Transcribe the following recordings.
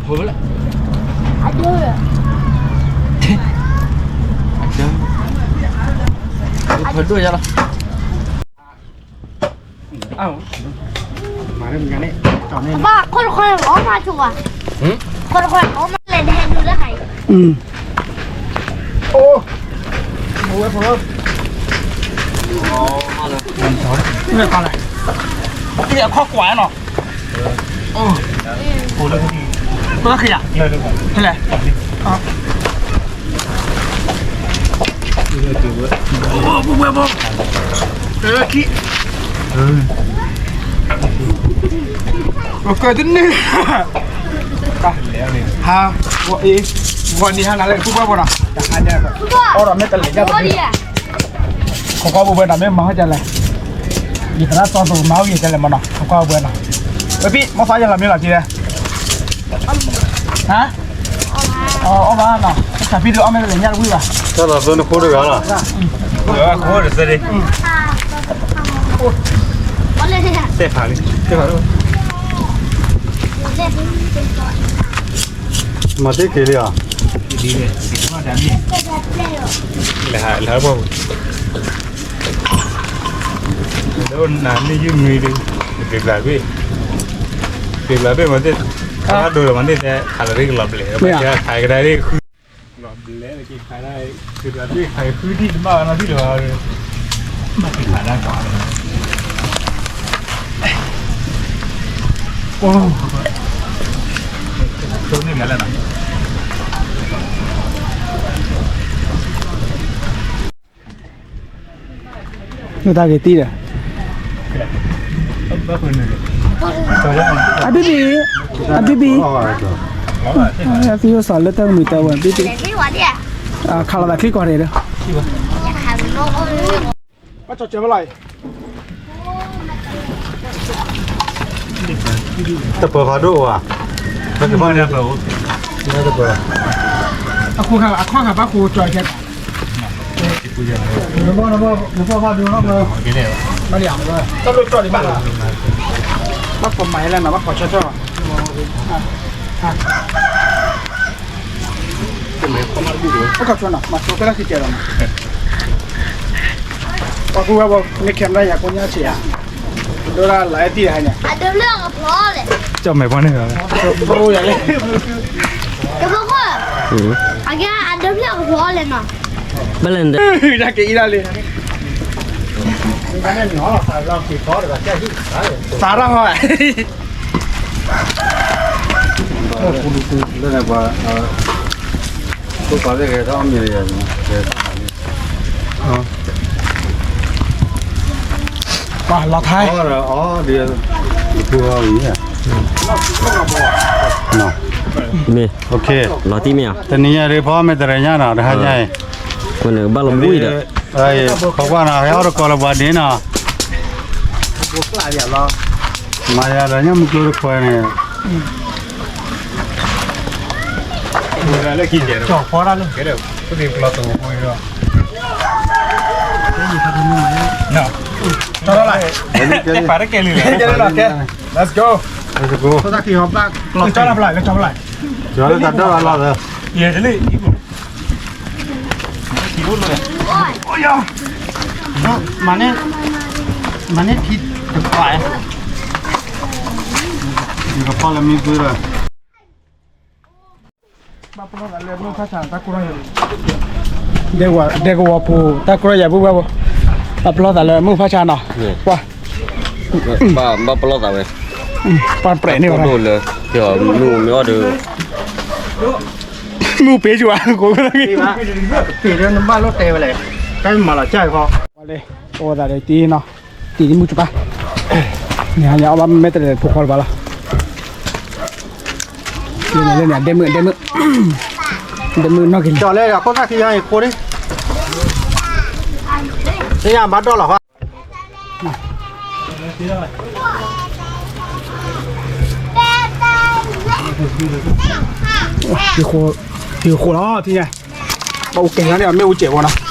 ဖိလၢ အဒိ အဒိ ဖိဒိၣ်ယါလီၤ ဘၣ်ခိၣ်တခွဲအီၣ်မးဆိဝဲ, ခိၣ်တခွဲအီၣ်မးလဲၤဒဲဒူလၢဟဲ, အိၣ်, ဝဲဖိ, ဝဲဖိလၢ, အခီၣ်ကွၢ်နီၤ, ဘၣ်ခ့ယၤ, ဖဲလဲၣ် ဘိဘိဘိ, ခံ, ကတန့ၢ်, ဟါ, ဂီၤနံၤဟါနၤလၢ ပူၤဘၣ်ဘိနီၤ, အီၣ်ဒီးမ့ၢ်တလဲၤယါတဘ့ၣ်, ခိးကွၢ်ဘိဘဲနီၤ မ့ၢ်မၤဟီၣ်ကလဲၣ်, ယသရၣ်သီသိမၤဟီၣ်ကလဲၣ်မနီၤ ခိးကွၢ်ဘိဘဲနီၤ, ဝဲပံၣ် မီၢ်သးယလီၤမ့ၢ်လီၤက့လဲၣ်, ဟါ အီၣ်ဘၣ်နီၤ, တၢ်ဖံးဒုးအီၣ်မ့ၢ်တလဲၤညၣ်တဝံၣ်ဘၣ်, တၢ်လီၤသိနခိၣ်တဂၤလီၤ, ခိၣ်တစဲးဒံး, တဲဖးလံ, တဲဖးလံ, မၤတ့ၢ်က့ၤလံဧါ, လဲၤဟးပှၢ်ပူၤ လၢနၤမ့ၢ်ယုၢ်မံၤဒုး, က့ၤဘျးဘ့ၣ်, က့ၤဘျးဘ့ၣ်မၤသ့ၣ်, ခါဒိၣ်မၤသ့ၣ်တဲ ခးလီၤရ့ကလီၤဘျဲး, ခါကဒါရ့ဃု, လီၤဘျဲးက့ၤခါဒၣ်, က့ၤဘျးဘ့ၣ်ခါဃုဒံၣ်တဘၣ်နီတံၢ်လၢၤဘၣ်, မၤက့ၤခါဒၣ်ကွၢ်လၢ မ့ၢ်တၢ်ဂ့ၤတံၢ်ဒီး, အဘံဘံ, အဘံဘံ, သံအိၣ်စီၤလၢတၢ်မုာ်တၢ်ဝဲဘံဘံ, ခးလီၤသးချံကီၢ်န့ၣ်ဒီး, ဘၣ်ကၠီၤစၢၤဝဲလီၤ, တပၢၤဖးဒိၣ်ဝဲ, တပၢၤ, အခီၣ်ခါဘၣ်ဃိကၠီၤကဲ နဘီနဘီနဘီဖးဒိၣ်နီၤ, ဘၣ်လံ, တၢ်လိၣ်ကၠီၣ်ဒံးဘၣ်လီၤ, ဘၣ်ကိးမၤဟဲလၢနီၤ ဘၣ်ကိးဆီဆီလီၤ, ဘၣ်ကိးဆီနီၤ မၤဆိးကလၢ်ခံကဲလီၤနီၤ, ပှၤကူဝဲဘိ မ့ၢ် camera ယၤကိညါဆံးယၤ, ဒိၣ်ဒၣ်လၢအဲၣ်တံၢ်ဟဲညါ, ကၠီၣ်မဲာ်ပှၢ်န့ၣ်, ဘိယၤလံ, တဘိခိၣ်, အကဲအဒိဖျၢၣ်ကဖီလဲၣ်နီၤ, ဘၣ်လဲၣ်, တၢ်က့ၤအံၤဒၣ်လံ, စးထီၣ်ဟီ, လၢပှၤ, ပှၤသ့ၣ်ဂဲၤထီၣ်မ့ၢ်ယၤ, ပှၤလီၤထါ, အီဒီး, ပူၤအီၤအံၤ, မ့ၢ်, လီၤတံၢ်မ့ၢ်ဧါ, တနံၤညါဒ်ဖီမ့ၢ်တရံးညါနီၤ တဟါညါအံၤ, ဘၣ်လီၤဘှံးဒီး, ပကွၢ်နီၤ ဟဲအီၣ်တကိးလၢပှၤဒ့နီၤ, မၤယၤဒီးညၣ်မုၢ်ကျိတခွဲန့ၣ် ကၠီၤဖီတၢ်လၢ, ကဲလၢ, ပလီၤတူာ်ဖိဒီး, ကဲလၢ, ပာ်တကဲလၢ, ကဲလၢ, let's go, let's go, ကၠီၤဖီလာ်, ကၠီၤဖီလာ်, ကၠီၤဖီလာ်, ယဲတလၢ, မၤန့ၢ်, မၤန့ၢ်ထံတခွး, ယကဖီလၢမံၤကွံလီၤ ဘၣ်ပလီၢ်သးလၢမုၢ်ဖးဆါတၢ်ကိၢ်ထီၣ်ယၤ, ဒဲကဝီၤဖိတၢ်ကိၢ်ထီၣ်ယၤဘၣ်ဘၣ်ဘၣ်, ဘၣ်ပလီၢ်သးလၢမုၢ်ဖးဆါနီၤ, ပှၤ, ဘၣ်ပလီၢ်သးဝဲ, ပှၤပြဲးန့ၢ်ဝဲ, မုၢ်မ့ၢ်အီၣ်ဒီး, မုၢ်ပ့ၤကၠူၤဧါ, ကိး, ပ့ၤလၢနဘၣ်လိၣ်တဲဝဲလဲၣ်, တၢ်မၤလီၤကၢ်ခီ, ပှၤလၢ, အိၣ်သးဒီးတံၢ်နီၤ, တံၢ်မုၢ်တပၢ်, ညါညါအီၣ်ဘၣ်မ့ၢ်တလဲၤဖိခွါတပၢ်လီၤ လၢန့ၣ် ဒဲမုၣ် ဒဲမုၣ်, ဒဲမုၣ်နီၢ်က့ၤလံ, ကၠီၤလဲၣ် ခိၣ်သၣ်ခံယါအံၤဃိန့ၣ်, သ့ၣ်ညါဘၣ်ဒီၣ်လီၤဃီ, ဟံၣ်ဃိလီၤ ထံၣ်ညါ, ဘၣ်အိၣ်ကဲၤလီၤန့ၣ် မ့ၣ်အူကဲးဝဲနီၤ,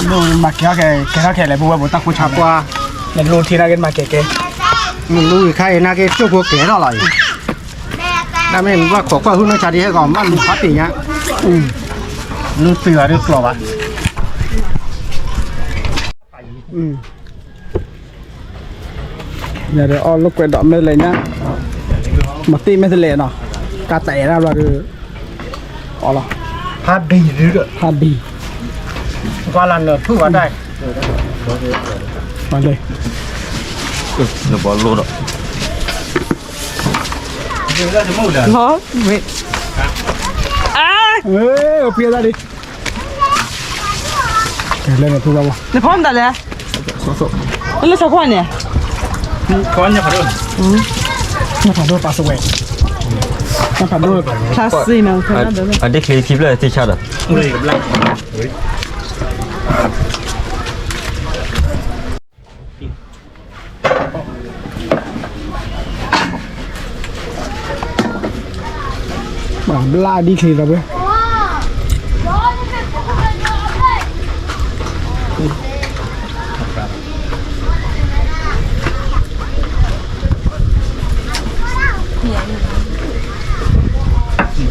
မ့ၢ်မၤကဲၤထီၣ်ခဲ ကဲၤထီၣ်ခဲလဲၣ် ပူဝဲပူၤတၢ်ခိၣ်ဆါကွၢ်, နလူထံနာ်က့မၤကဲကဲ, နလူအံၤခါအံၤနာ်က့ကၠိဖိကဲထီၣ်လီၤအံၤ, နမ့ၢ်ဘၣ်ခိးကွၢ်ဟုၣ်နီၢ်ဆါဒ်ဟဲဂီၤမးလူဖးပ့ၤညါ, လူတုၤအီၤဒ်ကျီၤဘၣ်. ယၤဒီးအီၣ်လိာ်ကွဲဒီးမ့ၢ်လဲၣ်ညါ, မၤတ့ၢ်မ့ၢ်တလဲၣ်နီၤ, ကါတအဲၣ်ဒၣ်ဘျီဒီး, အီၣ်လီၤ, ဖးဘံၣ်ဒုဒီး, ဖးဘံၣ်, ကွၢ်လၢနဖုၣ်ဝဲတၢ်, လၢ, နဘီလိဒီး, လီၤ, မ့ၢ်, အါ, ဖံးဒၣ်လံ. နဖီမတၤလဲၣ်, လၢဆီခွါန့ၣ်, ဖးဒိၣ်ပာ်စဝဲ, ဖးဒိၣ်, ဖျါစ့မး, အဒ့ချ့ခံဖျၢၣ်သ့ၣ်ဆါဒီး ဘျါဒ်ချ့ဒီးဝဲ,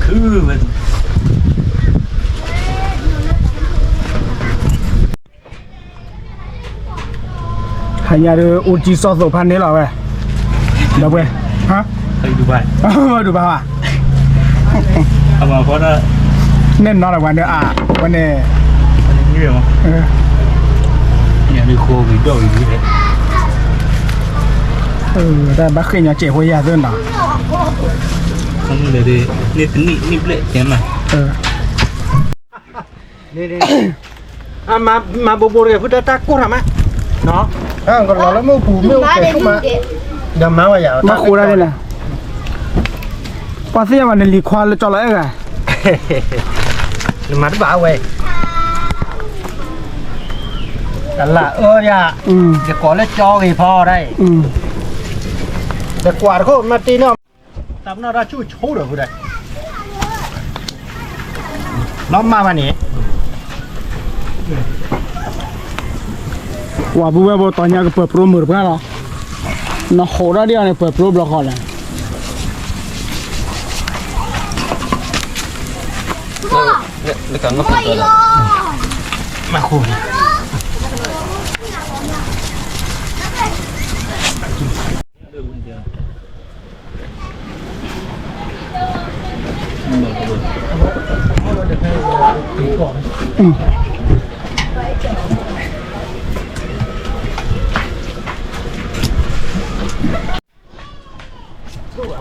ခုဝဲ ဟါညါဒုး အိၣ်ကံစီၣ်သိးဖးန့ၣ်လီၤဝဲ, ဒီးဝဲ, ဟါ, ဒူဘၣ်, ဒူဘၣ်ဘၣ်, အဝဲ, နဲၣ်နီၢ်လီၤဝဲန့ၣ်, ဝဲန့ၣ်, တၢ်ဘၣ်ဃ့ၢ်ညီစဲးဖိယၤသ့ၣ်နီၤ, မၤဘိးဘိးတဂ့ၤ ဖုတၢ်တၢ်ကိၢ်ထီၣ်မး, ကလီၤလၢမ့ၣ်အူပူၤ မ့ၣ်အူပူၤဆူၣ်မး, ဒီးမၤဝဲယၤ မၤဃိးဒၣ်န့ၣ်, ပှၤသ့ၣ်ညါဘၣ်နလံၤခွါလၢကၠီလီၤအဲၣ်ဂၤ, နမၤတဘၣ်ဝဲ, တလၢအၢယၤ, ယကိးလၢကၠီဂ့ၤဖီဒၣ်အံၤ, ယကွၢ်တခိၣ်မၤတ့ၢ်န့ၣ်, တၢ်ပနီၣ်တၢ်ဆူၣ်ဆိဒီးဖုဒၣ်, လီၤမၢ်ဘၣ်န့ၣ် ဝၤဘုဝဲဘိတီၤညါကပၢၤပြိမုာ်တပှၢ်လီၤ, နဃိးဒၣ်ဒ်အီၤန့ၣ် ပၢၤပြိဘျီဃီလဲၣ်, မၤဃိး အ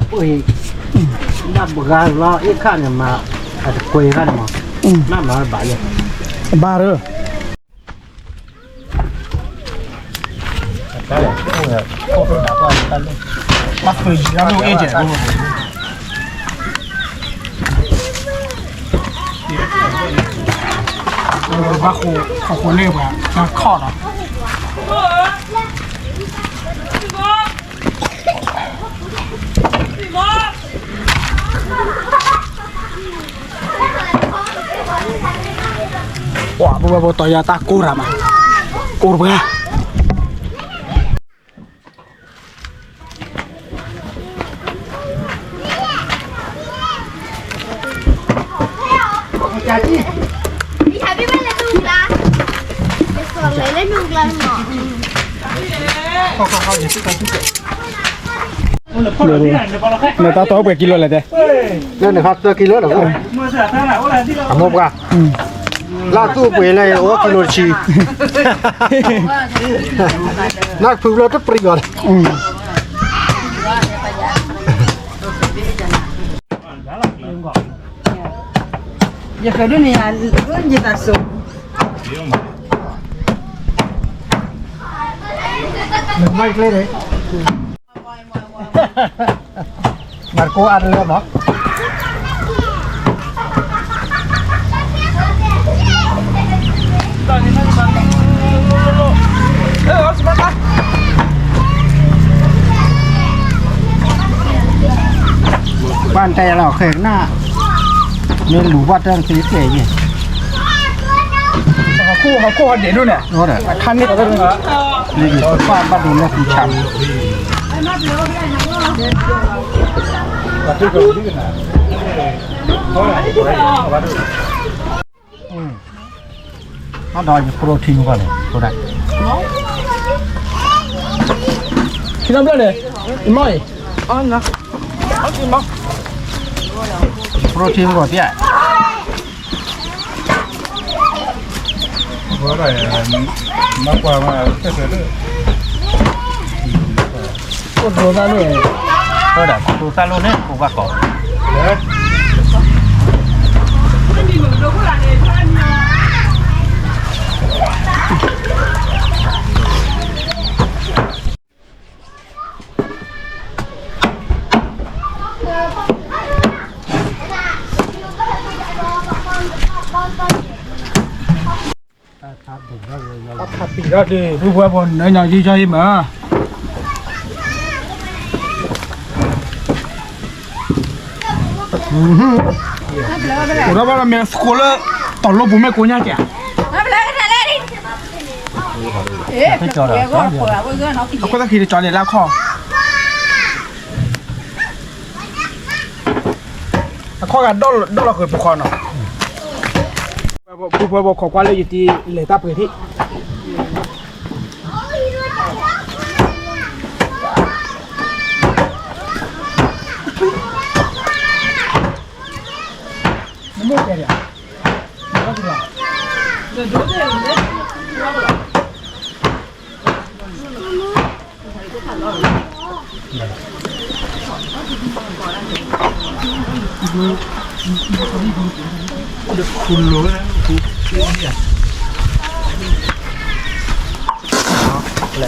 ပှ့ၤ, ဘၣ်ဘှါလီၤ အ့ၣ်ခၣ်န့ၣ်မး, အတကွဲၤခၣ်န့ၣ်မး, မ့ၢ်မၤဘၣ်ယဲ, ဘၣ်ရၢ, ဘၣ်ဃုာ်ယံၤလၢအ့ၣ်ကဲး, ဘၣ်ဃိးဃိးန့ၢ်ပှၤ တၢ်ခီၣ်ဒီး ပှၤဘၣ်ဘၣ်ဘၣ်တီၤယၤတၢ်ကိၢ်ရၤမး, ကိၢ်တပှၤ နတၢ်တီပှဲၤကံလိလဲၣ်တဲ, လၢနခါသၢကံလိလီၤ, အမိၢ်ပှၢ်, လၢသူၣ်ပှဲၤလၢအိၣ်ကံလိတဆံ, နၢ်ဖုဘျီတပျံၤအီၤ ယကဒုးန့ၣ်ယၤ ယသးစိၤ, နမၤကျဲန့ၣ်, မၤကိးအါတလၢမး, ပှၢ်တဲလီၤဃဲကနၣ်, မ့ၢ်လူၤဘၣ်တၢ်တသ့ကျဲၤယဲၢ်, ခိၣ်ဟီၣ်ခိၣ်ဟီၣ်ဒဲးဒိၣ်န့ၣ်, အခါန့ၣ်, လ့ပၢ်ဘၣ်ဒိးလၢသံဆါ, ဒီးယဖိထံမကီၢ်န့ၣ်, ခံဘျီန့ၣ်, အမ့ၢ်အံၤ, ဖိထံမကီၢ်တၢ် မကွၢ်မး, အိၣ်ဒိးသၣ်လိၣ်, အိၣ်ဒၣ်ခိၣ်ဒိးသၣ်လိၣ်န့ၣ် ခိၣ်ဘၣ်ကီး, အခါပံၤထီၣ်ဒုး ပုၢ်ဝဲၢ်ဖိ နညါယံာ်ယံာ်မး, အိၣ်ဒီးဘၣ်လီၤမ့ၢ်သကိးလၢ တီၤလိပူၤမ့ၢ်ကိညါကဲ, အခိၣ်သၣ်ခံတကၠီန့ၣ် လၢအခီၣ် အခီၣ်ဂၤဒီးလီၤဃုာ်ပခီနီၤ, ပုၢ်ဝဲၢ်ဖိခိးကွၢ်လၢယတံၤလဲၤတၢ်ပှ့ၤထ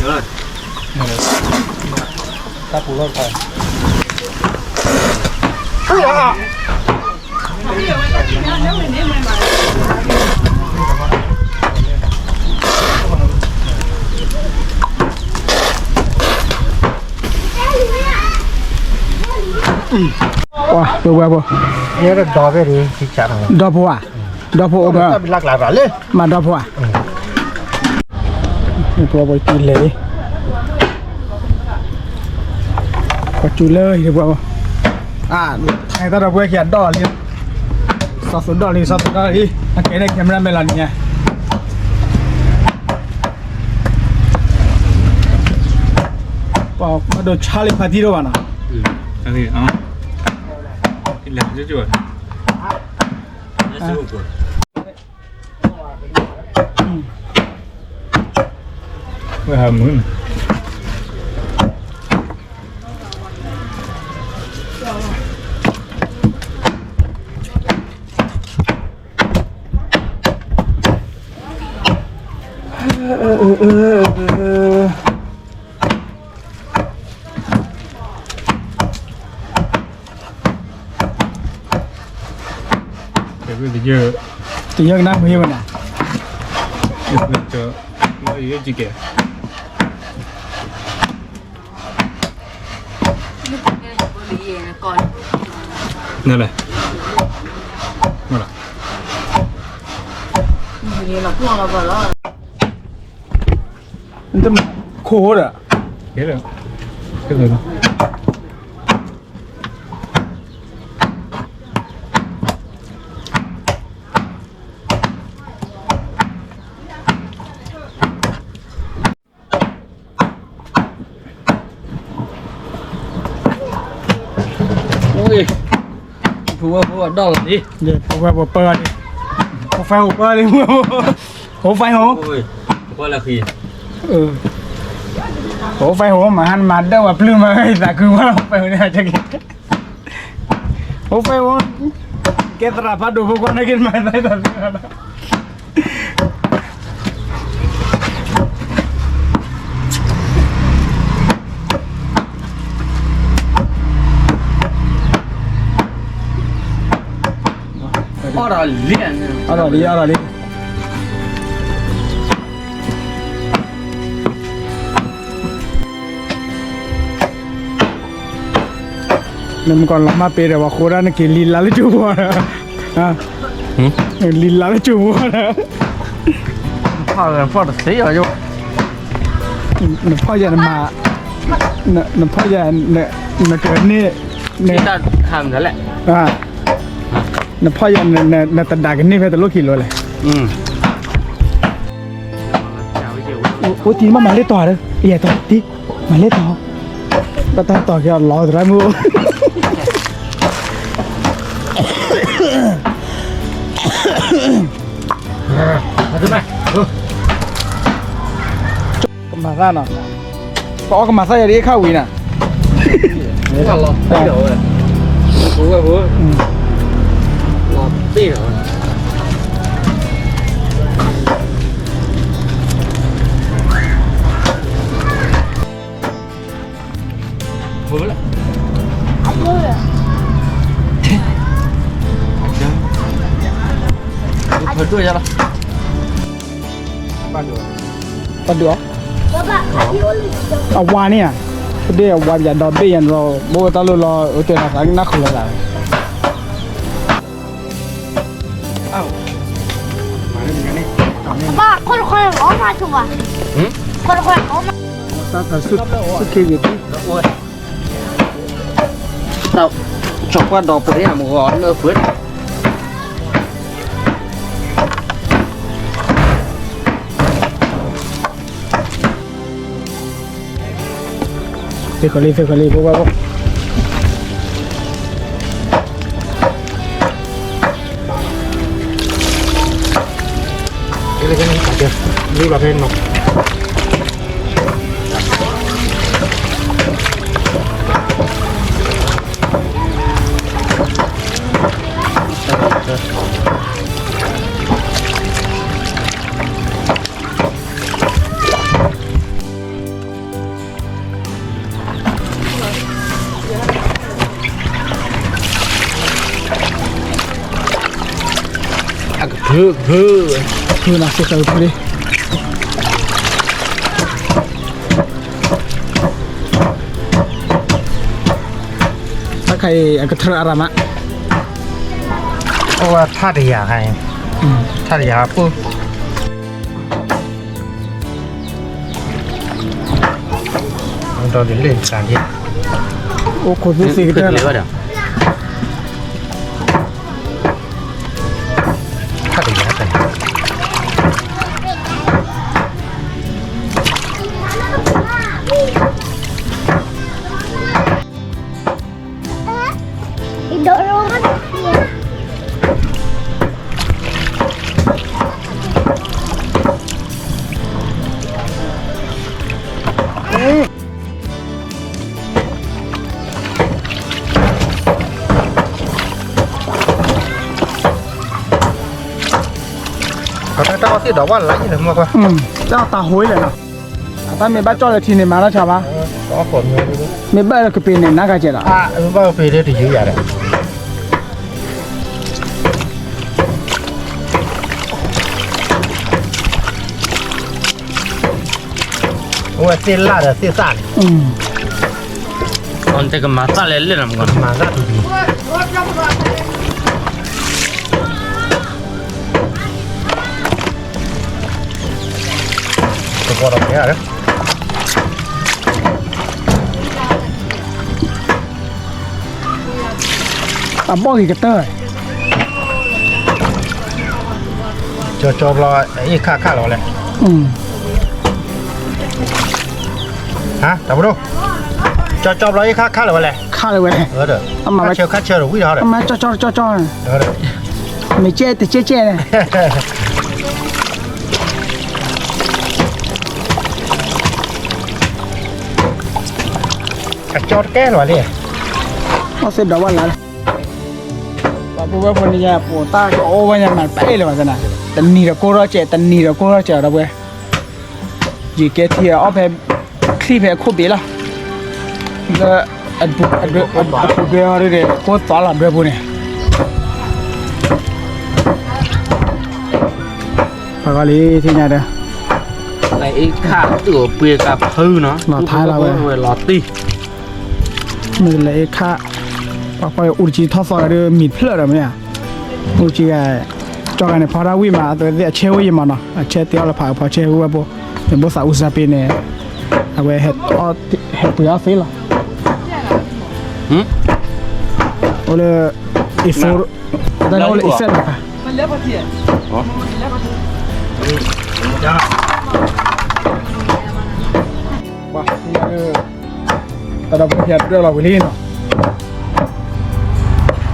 ံး, တၢ်ပူၤလီၢ်ခါ, ပဝဲဖိ, ဒီဖိဧါ, ဒီဖိအိၣ်, မၤဒီဖိဧါ, ပဝဲဖိကလဲၤ, ပှၤကၠူလၢဟံၣ်ပှၤ, အထါသၢဒီပုၢ်ဝဲၢ်ခံဂၤဒီးလံ, စီၤသိးဒီးလံ စီၤသိးဒီးလံ, အကဲန့ၣ် camera man လီၤန့ၣ်ညါ, ပှၤဘၣ်ဒိးဆါလံ ဖါတံၢ်ဒိၣ်ဘၣ်နီၤ, လဲၤ, ဝဲဟးမုၢ်န့ၣ် တယၢၢ်ကနၣ်မ့ၢ်ဝဲနၤ, နလဲၣ်, ခိၣ်ဒီး, ဖိဝဲၢ်ဖိဒီးလီၤလံ, ဖိဝဲၢ်ဖိပၢလံ, ဖိဝဲၢ်ဖိပၢလံ, ဖိဝဲၢ်ဖိ, ဖိဝဲၢ်ဖိ, ဖိဝဲၢ်ဖိ, ဖိဝဲၢ်ဖိမၤဟါမၤဒၢၣ်ဝဲပျုၢ်မး သးခုဝဲဖိဝဲၢ်ဖိန့ၣ်, ဖိဝဲၢ်ဖိ, ကဲသရၣ်ဖးဒိၣ်ဖိခွါန့ၣ်က့ၤမၤသးသးသး အီၣ်ဒီးလံ, အီၣ်ဒီးလံ, အီၣ်ဒီးလံ. နမ့ၢ်ကီးလီၤမၢ်ပ့ၤဒီး ပှၤဃိဒၣ်နက့ၤလံလါလၢကၠိဖိဒီး, လံလါလၢကၠိဖိဒီး, ဖီၣ်တသ့အီၤ, နဖီၣ်ယၤနမၤ, နဖီၣ်ယၤ, နကန့ၢ်, န, နဖီၣ်ယၤ, နတဒၣ်ကန့ၢ်ဖဲတလိၣ်ခံလိၤလဲၣ်. အိၣ်တံၢ်မး မၤလ့တီၤဧါ, ယဲၢ်တီၤတံၢ်, မၤလ့တီၤ, ဘၣ်တၢ်တီၤက့ၤအီၤလီၤသရၣ်မုၣ် ကမၤသၣ်နီၤ, ပအီၣ်ကမၤသၣ်ယၤဒ်အ့ၣ်ခၣ်ဝံၤနၤ, ပှၤဒုးအီၤ, အဝါန့ၣ်ဧါ, ပဒ့ၣ်အဝါပယၤဒီဘ့ၣ်ယၤန့ၣ်လီၤ, ဘိၣ်တၢ်လိၣ်လီၤ အိၣ်တ့ၢ်နၤသးနၢ်ခူလၢၤသး အဘၣ် ခွဲးခွဲးအီၣ်မးဆိဘၣ်, ခွဲးခွဲးအီၣ်မး, တၢ်စီၤကွၢ်ဒီးပရ့အမုၢ်ဂီၤလၢဖုး သ့ၣ်ဃီလံ သ့ၣ်ဃီလံ ဘိဘၣ်ဘိ လံဘျီဖဲနီၤ အကဖု ကဖု ကဖုနီၤ စ့ၢ်ကီးကဖုလံ တၢ်ခါအံၤ အကထၢအရၤမး အိၣ်ဝဲထၣ်တယၤခါအံၤ ထၣ်တယၤပူၤ ဒီးလ့ၣ်စၢ်က့ အိၣ်ခိးသူသ့ကတၢၢ်လီၤ ထၣ်တယၤတၢ် တၢ်အီၣ်သ့ၣ်ဒီးဝဲလၢယလဲၣ်မ့ၢ်ကွၢ် တၢ်အီၣ်တၢ်ဟိလဲၣ်နီၤ အတၢ်မ့ၢ်ဘၣ်ကၠီၣ်လၢထံန့ၣ် မၤတၢ်ဆါဘၣ် မ့ၢ်ဘၣ်လၢကပ့ၤန့ၣ် နါဂၤကဲဒီး မ့ၢ်ဘၣ်ကပ့ၤဒီးတယုၢ်ယၤဒီး အဝဲသ့ၣ်လၣ်ဒီးသ့ၣ်သၣ်န့ၣ် အတကမၤသၣ်လဲၣ်လဲၣ်နီၤ မၤသၣ်တပံၤ တကီဒီးကဲ အဘီၣ်ဂ့ၤကတၢၢ် ကၠီကၠီဘျီ အ့ၣ်ခါခါလီၤဝဲလဲၣ် ဟါ တၢ်ပဒိၣ် ကၠီကၠီဘျီ အ့ၣ်ခါခါလီၤဝဲလဲၣ် ခါလီၤဝဲလဲၣ် ခါဆၢ ခါဆၢဒီးဝံၣ်ဒီး ကၠီကၠီကၠီကၠီ မ့ၢ်ကဲတကဲကဲန့ၣ် အကၠီတကဲလီၤလံ အီၣ်သ့ၣ်ဒီးဝဲလၢ ပှၤပုၢ်ဝဲၢ်ဖိန့ၣ်ညါ ပှၤတၢ်ကအိၣ်ဝဲညါမၤတပာ်အဲၣ်လၢၤဘၣ်သနာ် တနံၤဒီးကိၢ်ထီၣ်စဲး တနံၤဒီးကိၢ်ထီၣ်စဲးဒီးဝဲ ယကဲထံအီၣ်ဖဲ ချံၣ်ဖဲအခိၣ်ဘ့ၣ်လီၤ လၢ အပူၤဒွဲအီၤဒ်န့ၣ် ကိၢ်သီလီၤဒွဲပူၤန့ၣ် ပှၤဂီၤလံထံၣ်ညါဒီး လၢအ့ၣ်ခၣ်သူၣ်အပှ့ၤကဖုနီၤ လီၤထါလီၤဝဲ လီၤတံၢ် မ့ၢ်လၢအ့ၣ်ခၣ် ပှၤကွၢ်အူတကံထီၣ်သီဒီးမံၤဖျၢၣ်ဒီးမ့ၢ်ဧါ အူတကံဂၤ ကၠီဂၤန့ၣ် ဖီတၢ်ဝံၣ်မး အသ့ၣ်အဆဲဝဲယမးနီၤ အဆဲတ့အီၣ်လၢဖးအဖီဆဲဝဲဘိ, ဘိသးအူစၢ်ပ့ၤန့ၣ်, အဝဲဟဲပှ့ၤအီၣ်သ့လီၤ. အိၣ်လၢ effect, တၢ်အိၣ်လၢ effect တခါ တၢ်ဒီးပကဖျဲးတၢ်လီၤဝံၤလံနီၤ,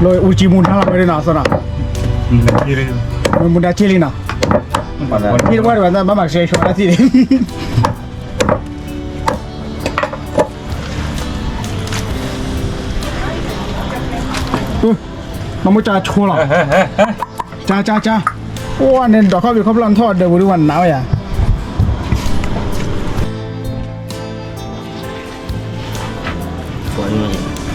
လၢအူကံမူၤနါလီၤဝဲဒၣ်နီၤ အသီနီၤ, မူၤနါက့လံနီၤ, ဟံၣ်တဝၢ်တဝဲဘၣ်မၤကဆှဲဆှီတၢ်သံၣ်န့ၣ် နမ့ၢ်ကၢ်ဆိလီၤ, ကၢ်ကၢ်ကၢ်, အိၣ်န့ၣ်ဒီးခီၣ်ဘံၣ်ခီၣ်ဖျီၣ်နထီၣ်ဒီးဝံၤဒုး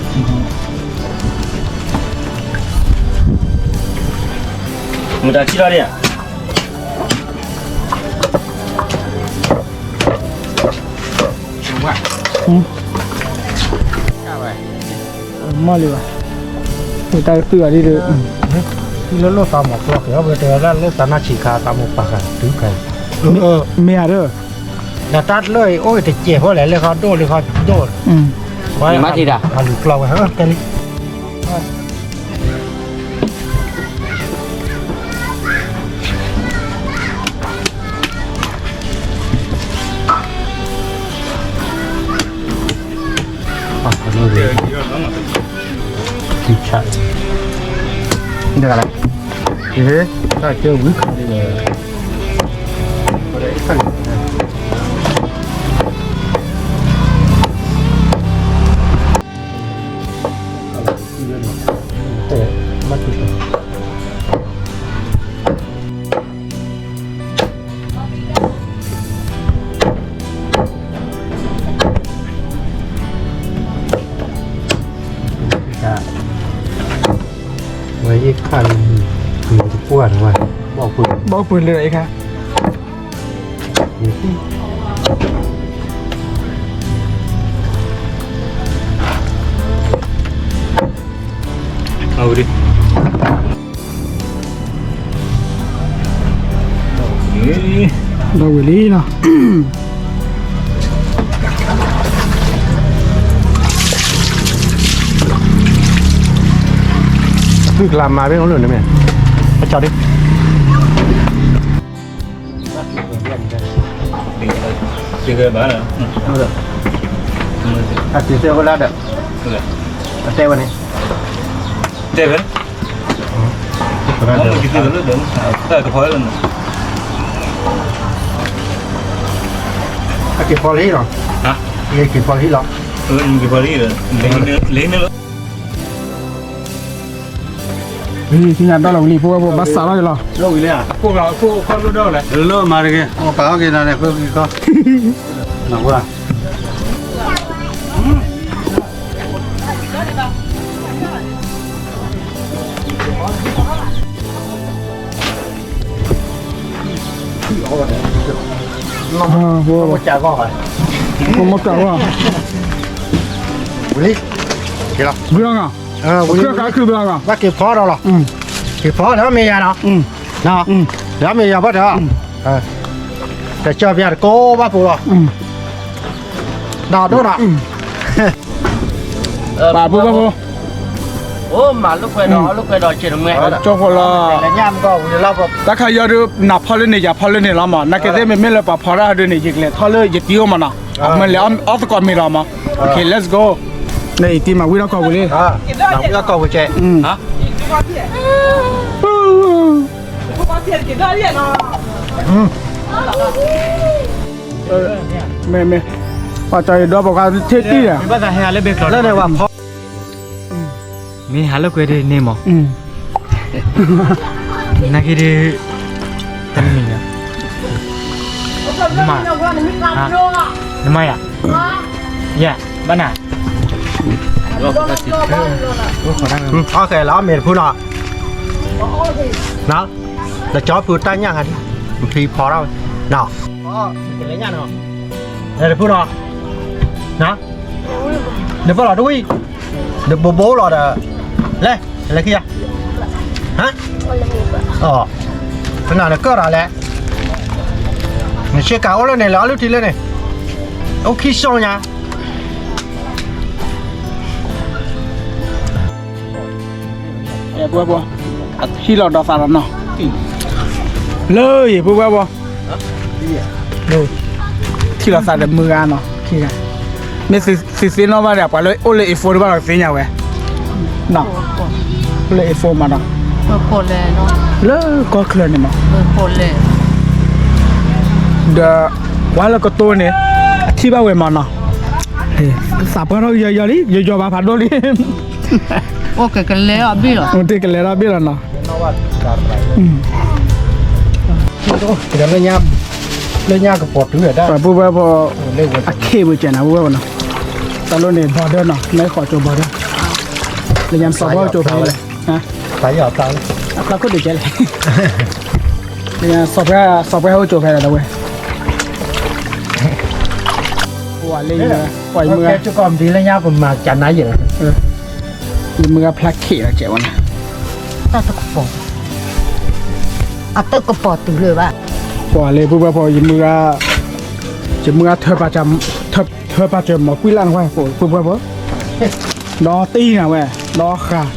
ဝဲနးဝဲယၤ မတၤထံၣ်ထီၣ်ဒံးဧါ မီၢ်လံဘၣ်, တၢ်ကတုၢ်အီၤဒ်ဒီး, ထံၣ်လၢလိၣ်သးမီၤကျီၢ်က့ၤ အဝဲတဲဝဲဒၣ်လၢသးနၢ်ဆံးခါသးမိၢ်ပာ်ဃာ်တုၤခါ, မ့ၢ်ဧါဒီး, ဒီးတၢ်လၢအံၤအိၣ်တစဲးဖိလဲၣ် လၢခီဒိၣ်လၢခီဒိၣ်, မၤထံၣ်တၢ်, အလူၤကျီၢ်ဝဲ ကဲလံ ဝဲယခါလံ, မတပှၢ်တဝဲ, ဘီၣ်ပှ့ၤလၢယခါ, အဝဲ ဒီးဝံၤလံနီၤ, သုကလၤမၤဘ့ၣ်အိၣ်လၢန့ၣ်မ့ၢ်, အကၠီဒ် အစံးဆၢဝဲလၢဒီး, အတဲဝဲန့ၣ်, တဲဝဲ, တၢ်ကဖီလၢ, အက့ၤဖီလံလီၤ, က့ၤဖီလံလီၤ, လ့န့ၣ်လီၤ. သ့ၣ်ညါဒီလီၤဝံၤလံ ဖိဝဲဖိဘၣ်စးထီၣ်က့ၤလီၤ, လၢမၤတက့ၢ်, ပာ်အီၣ်က့ၤနၤန့ၣ် ဖိက့ၤခီ, နဝဲ မ့ၢ်ကၢ်ဂီၢ်, ဝံၤလံ, က့ၤလီၤ, ဘုရားက, ဘုရားက, ဘုရားက, ဘၣ်က့ၤဖီဒီးလီၤ, က့ၤဖီဒီးမ့ၢ်ယၤနီၤ, ဒီးမ့ၢ်ယၤဘၣ်ဒီး, တကၠီၣ်ပျၢ်တကိးဘၣ်ပူၤလီၤ, ဒီးဒိၣ်နီၤ, ပာ်ပူၤဘၣ်ပူၤ, အိၣ်မၤလိာ်ကွဲဒီး လိာ်ကွဲဒီး ကၠီၣ်ဖိလီၤ, တၢ်ခါယီဒုး နၤဖီလၢန့ၣ် ယၤဖီလၢန့ၣ်လီၤမး, နာ်က့သ့ၣ်မ့မ့ၢ်လၢပှၤဖီတၢ်ဒုးန့ၣ် ယကလဲၤထီၣ်လၢယတံၤအိၣ်မးနီၤ, အမ့ၢ်လဲၤအီၣ်သကိးမ့ၤလီၤမး, Okay, let's go, နအံၤတံၤမၤဝံၣ်ထီၣ်ကီၢ်ပူၤလံ, ဝံၣ်ထီၣ်ကီၢ်ပူၤကဲ, မ့ၢ်မ့ၢ်, ပှၤကၠီၤယဒီးပှၤခါထံၣ်တံၢ်ဒီး, လၢန့ၣ်ဝဲဖီ မ့ၢ်ဟးလိာ်ကွဲဒ်န့ၣ်မး, နာ်က့ဒ်, တမံၤ, နမါယၤ, ယၤ, ဘၣ်နၤ, အီၣ်ကဲလီၤမ့ၢ်တဖုနီၤ, နကၠီဖုတၢ်ညၣ်ဂၤဒ်, ဖံဖီထီၣ်ဝဲ, နတဖုနီၤ, နပၢၢ်လီၤတဝံၣ်, နဘိဘိလီၤဒီး, လဲၤ, လဲၤခံဂၤ, ဟါ, အီၤ ပနၢ်နကၢၢ်ရၤလဲၣ်, နဆ့ကၤအိၣ်လၢန့ၣ် လဲၤအီၣ်လုၢ်ထံလၢန့ၣ်, အိၣ်ခံစီညါ. ပုၢ်ဝဲၢ်ဖိ, အထံၣ်လီၤဒီးသးဒီးနီၤ, လၢယံၤ ပုၢ်ဝဲၢ်ဖိ, ထံၣ်လီၤသးဒီးမုၢ်ဂၤနီၤ, မ့ၢ်သုသ့ၣ်နီၣ်ဘၣ်ဒီး ပှၤလၢအိၣ်လၢ A four တဘၣ်ဒီးကသ့ၣ်ညါဝဲ, အိၣ်လၢ A four မးဒီး, လၢကီၢ်ချၢန့ၣ်မး, ဒီး ကွၢ်လၢကတိၤန့ၣ် အထံၣ်ဘၣ်ဝဲမးနီၤ, သးပှၢ်ထီၣ်ယီၤယီၤလံ ယယီၤဘၣ်ဖးဒိၣ်လံ. အိၣ်ကကလဲၤအီၤဘ့ၣ်လီၤ, အိၣ်တ့ၢ်ကလဲၤထီၣ်ဘ့ၣ်လီၤနီၤ. လၢညါကပီၤတုၤဝဲဒၣ် ပုၢ်ဝဲၢ်ဖိ, အခ့ဝံၤကဲနၤ ပုၢ်ဝဲၢ်ဖိနီၤ, တၢ်လိၣ်န့ၣ် border နီၤ, မ့ၢ်ဃီကၠိ border, လၢညါစီၤပှၢ်ကၠိဖဲလဲၣ်, အကျါခိၣ်ဒုးကဲလဲၣ်, လၢညါစီၤပှၢ် စီၤပှၢ်ဟဲအိၣ်ကၠိဖဲလဲၣ် တဝဲ ပှၤလၢယမုၢ်ဂၤ ပှၤယမုၢ်ဂၤ လၢညါပမၤကနါယဲၢ် ယမုၢ်ဂၤဖျါခံးလီၤကဲဝဲန့ၣ်, တၢ်တကပီၤ, အတကပီၤတုၤလၢၤဘၣ်, ပှၤလၢပုၢ်ဝဲၢ်ဖိ ယမုၢ်ဂၤ, ယမုၢ်ဂၤထၢပာ်စၢၤ, ထၢပာ်စၢၤမီၤကွံလၢ်နဝဲ ပုၢ်ဝဲၢ်ဖိ, ဒီးတံၢ်နၤဝဲ, ဒီးဃာ်,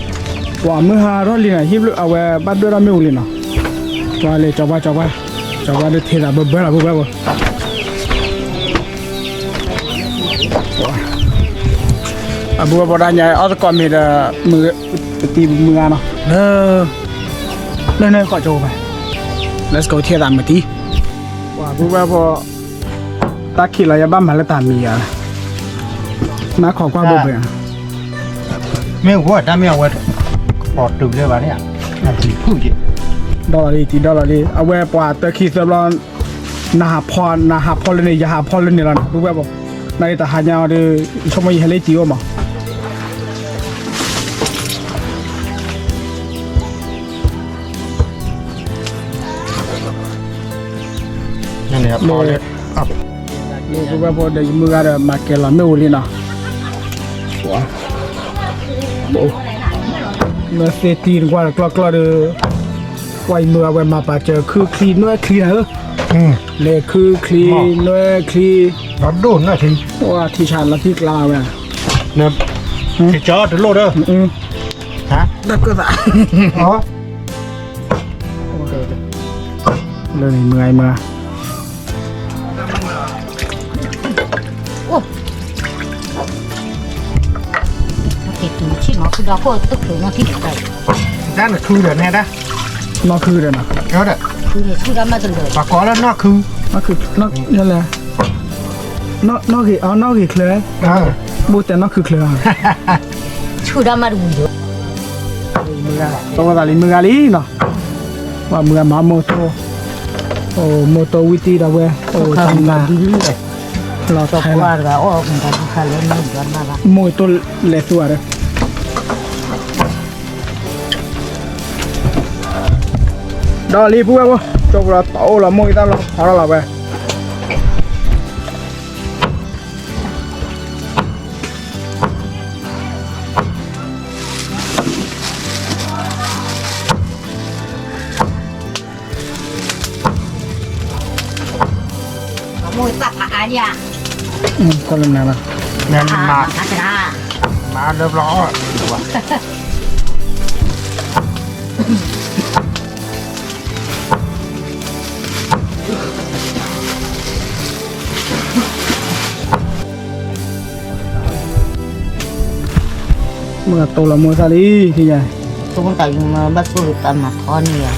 ပှၤမုၢ်ဟါထီၣ်လံနီၤ ဟံၣ်ဘျုးအဝဲဘၣ်ဒွဲၣ်ထီၣ်မ့ၣ်အူလံနီၤ, ပှၤလၢကၠီၤပှၢ် ကၠီၤပှၢ်, ကၠီၤပှၢ်ဒုးထံသးဘၢဘၢလီၤ ပုၢ်ဝဲၢ်ဖိ အပုၢ်ဝဲၢ်ဖိဒၣ်ညါ အီၣ်သကိးမ့ၤဒီး မုၢ်, ပတံၤမုၢ်ဂၤနီၤ, လၢ, လၢန့ၣ်ဃီကၠိဖဲ, let's go ထံသးမုၢ်တံၤ, ပှၤပုၢ်ဝဲၢ်ဖိ, တၢ်ခံးလီၤယဘၣ်မၤလၢတၢ်မံၤဧါ, နၢ်ခီကွၢ်ဘိဘၢ, မ့ၢ်ဝဲတၢ်မ့ၢ်အဝဲ, ကပီၤတုၤလၢၤဘၣ်န့ၣ်, ဒီလီၤလံ တံၤဒီလီၤလံ အဝဲပှၤတၢ်ခံးသၢဘျီ နဟးဖီ, နဟးဖီလၢန့ၣ် ယဟးဖီလၢန့ၣ်လီၤ ပုၢ်ဝဲၢ်ဖိ, နၤလၢတဟါညါအီၤဒီး ယဆိကမိၣ်ယဟဲလၢတံၤအိၣ်မး, ပုၢ်ဝဲၢ်ဖိဒီးယမုၢ်ဂၤဒီးမၤကဲၤလီၤမ့ၣ်အူလံနီၤ, မ့ၢ်သ့ၣ်တံၤနကွၢ်ဒီးကျီၢ်ကျီၢ်ဒီး, ကွၢ်ယမုၢ်ဂၤဝဲမၤပာ်စၢၤခုချံနွဲၣ်ချံနၤဧၢ, လဲၤခုချံ, နွဲၣ်ချံ, ထံဆးလီၤထံကျါဝဲ, ကၠီတလိၣ်ဒီး, တၢ်ကၢၣ်သး, လၢန့ၣ်မုၢ်ဂၤမုၢ်ဂၤ တၢ်နခုဒီးနဲဒၣ်, နီၢ်ခုဒီးနီၤ, ပှၤကိးလၢနီၢ်ခု, နီၢ်ခု, နီၢ်ဂ့ၤ, နီၢ်ဂ့ၤချၢ, ဘိတဲနီၢ်ခုချၢ, ဆူၣ်ဒၣ်မးတဝံၤဒီး, တဝဲသးလံမုၢ်ဂၤလံနီၤ, ပှၤမုၢ်ဂၤမၤမိၢ်တိၢ်, အိၣ်မိၢ်တိၢ်ဝံၣ်တံၢ်ဒီးဝဲ, အိၣ်တၢ်မၤ, လီၤဖဲလီၤ, မိၢ်တိၢ်လဲၤသူဝဲဒီး ဒီးလံပုၢ်ဝဲၢ်ဖိ, ကၠိပူၤဒီးတၢ်အိၣ်လီၤမိၢ်ဂံၢ်သၣ်လီၤဖီထီၣ်လီၤဝဲ, မိၢ်ဂံၢ်သၣ်ဖးအါလံဧါ, ကီၢ်လၢနၤလီၤ, မၤလၢဘျီအီၣ် မ့ၢ်တိၢ်လီၤမိၢ်သၣ်လံ, တဘၣ်ဆိၣ်ဂ့ၤတၢ်မၤထီန့ၣ်,